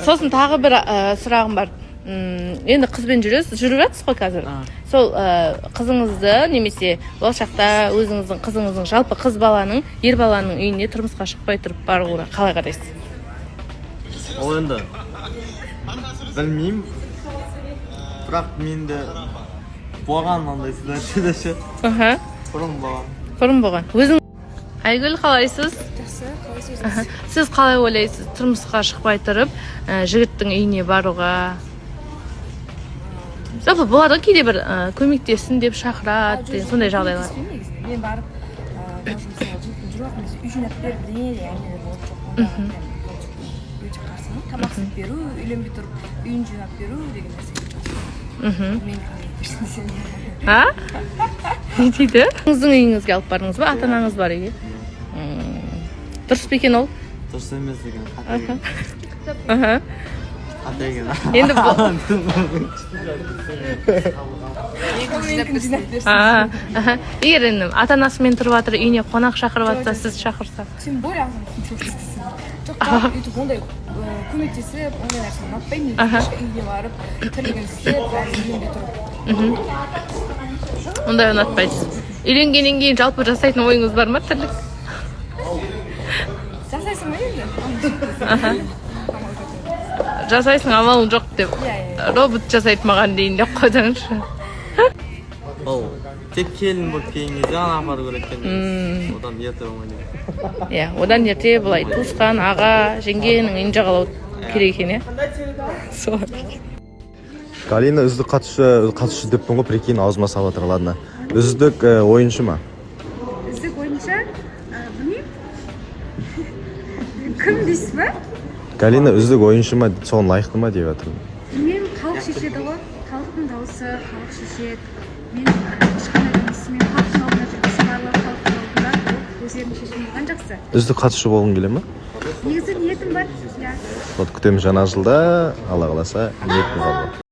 Сосын тағы бір сұрағым бар. Енді қызбен жүресіз, жүріп жатсыз ғой қазір. Сол қызыңызды немесе болашақта өзіңіздің қызыңыздың, жалпы қыз баланың ер баланың үйіне тұрмысқа шықпай тұрып баруына қалай қарайсыз? Ол енді білмеймін, бірақ менде болған ондай ситуация ше. Бұрын болған. Бұрын болған. Өзің, Айгүл, қалайсыз? Жақсы, қалайсыз? Аха. Сіз қалай ойлайсыз, тұрмысқа шықпай тұрып жігіттің үйіне баруға? Жалпы болады ғой кейде бір көмектессін деп шақырады деген сондай жағдайлар. Көмектеспеймін негізінде. Мен барып, даже мысалы, жігіттің жүріп жатқан кезде үй жинап бер, бірдеңе деген әңгімелер болады. Жоқ, ондайға прям өте қарсымын. Тамақ істеп беру, үйленбей тұрып үйін жинап беру деген нәрсеге өте қарсымын. Мен көмектесін. А, не дейді? Өзіңіздің үйіңізге алып бардыңыз ба, ата анаңыз бар үйге? Дұрыс па екен ол? Дұрыс емес екен, қате екен. Қате екен. Енді бұл Менікін жинап берсін. А, аха. Егер енді ата анасымен тұрып жатыр, үйіне қонақ шақырып жатса, сіз шақырса? Тем более ата анасымен. Жоқ, жалпы өйтіп ондай көмектесіп, ондай нәрсені ұнатпаймын негізі. Үйге барып, тірлігін істеп, бәрі үйленбей тұрып. Ондай ұнатпайсыз. Үйленгеннен кейін жалпы жасайтын ойыңыз бар ма тірлік? Жасайсың ғой енді. Жасайсың, амалың жоқ деп. Иә, иә. Робот жасайды маған дейін деп қойсаңызшы. Ол тек келін болып келген кезде ғана апару керек екен. Одан ерте болмайды. Иә, одан ерте былай туысқан аға жеңгенің үйін жағалау керек екен, иә, солай. Галина үздік қатысушы, қатысушы деппін ғой, прикинь, аузыма салып жатыр. Ладно, үздік ойыншы ма? Үздік ойыншы, білмеймін, кім дейсіз ба? Галина үздік ойыншы ма, соған лайықты ма деп жатырмын. Білмеймін, халық шешеді ғой, халықтың дауысы, халық шешеді. Мен ешқандай жұмысымен халықтың алдында жүріп, сыбайлы халықтың алдында өздерінің шешімі болған жақсы. Үздік қатысушы болғың келе ма? Негізі ниетім бар, иә. Вот, күтеміз жаңа жылда, Алла қаласа, ниетім қалды.